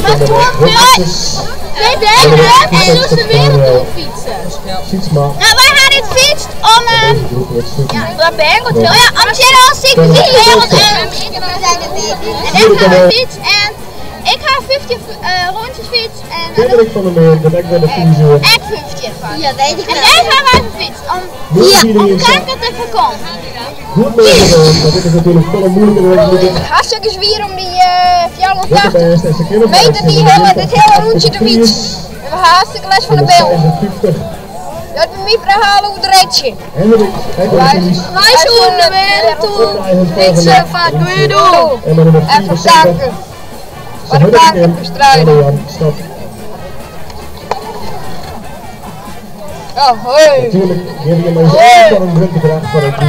En de wereld fietsen. Sietsma. Nou, wij gaan dit fietst om Deze groep wordt zoeken. ja, waar ben ik? Oh ja, om de wereld en en ik ga de fiets en ik ga 50 rondjes fiets en Frederik van der Meer, de nek bij de fysio. ik 50 van. Ja, weet ik En wel. daar gaan wij gefietst om, Ja. om kanker te voorkomen. Goed meegedaan, maar dit is natuurlijk veel moeilijker dan het moet. Hartstikke zwier om die Wat de 84 best en ze kunnen meter die hele, dit hele rondje te fietsen. We hebben hartstikke les van de bel. 56. Dat we mij verhalen hoe het ritje. Hendrik, Hendrik Vries. Wij zoeken de wereld toe. Fietsen van Guido. En met nummer En voor 74. kanker. Voor de kanker bestrijden. Jan Stap. Oh, hoi. Natuurlijk geven je maar eens een rund bedrag voor het boer.